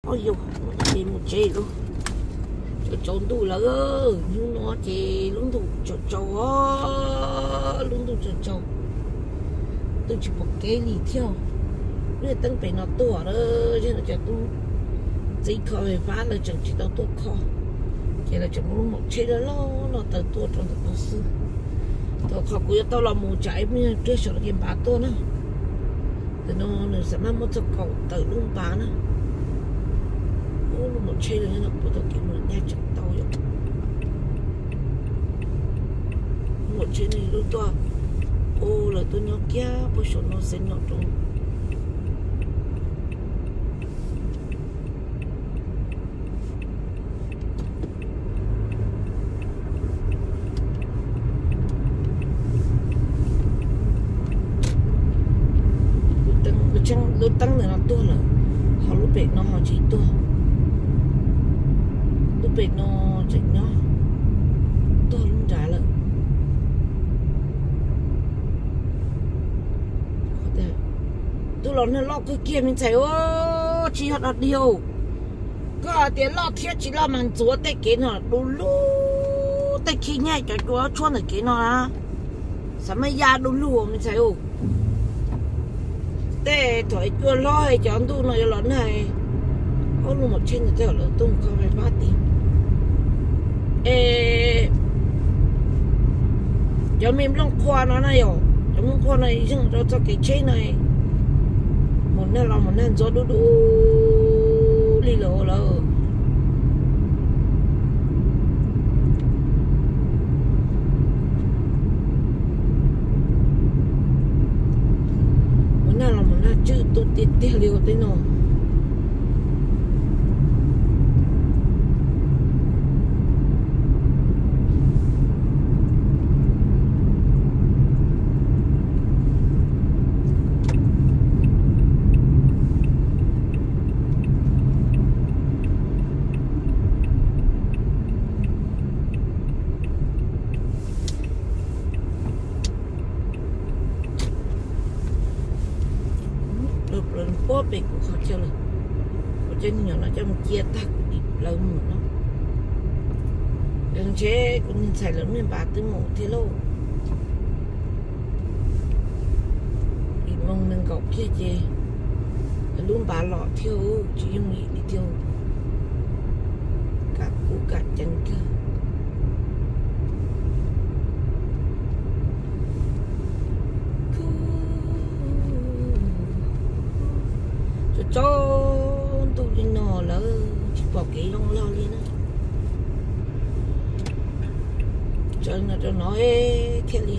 Yog, ces mus tsev lawm. Tsaus ntuj lawm, hnub no ces lub ntuj tsaus tsaus, lub ntuj tsaus tsaus, twb tsis pom kev li thiab. Lub teeb pem no tuaj lawm, zej no cov tub txib kho fais fab lawv tseem tsis tau tuaj kho, ces lawv tseem muab lub maum tsheb loj loj no taw tuaj rau ntawm no xwb. Thaum qhov kuv yuav tau los mus tsam ib pliag rau saum no ces npav tuaj na. Ntawm no nws xam maj muab txog kaum tawm lub npav na. Ub, lub maum tsheb lawv nyob no puag thaum kev mus nyaj tseem tau yom. Lub maum tsheb no lub tuaj, ub, lawv tuaj nyob kiag puag saum no xeev no rau. Lub teeb ntawm no tuag lawm, ho lub pem no ho tsis tuag. Lub pem no tseem nyob, tuag lub nrad lawm. Tus los nag loj kawg kiag me ntxhais, tsis yog dog dig. Koj hais tias loj thiab tsis loj mas ntxuav tej kev no du lug, tej khib nyiab cov cua tshuab ntawm kev no na, xav mas ya du lug me ntxhais. Tej thaum cua hlob cov ntuj no yuav los nag, ob lub maum tsheb ntawd tej lawv tuaj mus kho fais fab tid. Es cov me nplooj qhua no na yom, cov nplooj qhua no yeej rau txoj kev tsheb no, mus nag los mus nag ntxuav du du li lawm lawm. Mus nag los mus nag tswj tu tiag tiag li ua teb no. Plaws plaws puag pem kuv qhov chaw lawm, kuv coj niag nyuam no coj mus cia tag kuv dim plaws mus no. Ntshe kuv niag ntxhais lawv niag npav twb mus thiab lauj. Ib moos nees nkaum kiag ces lub npav los thiab, tsis yooj yim li thiab. Kam kub kam ceev kawg. Tsaus tsaus ntuj li no lawm tsis pom kev zoo log li na. Tsaus no rau no thiaj li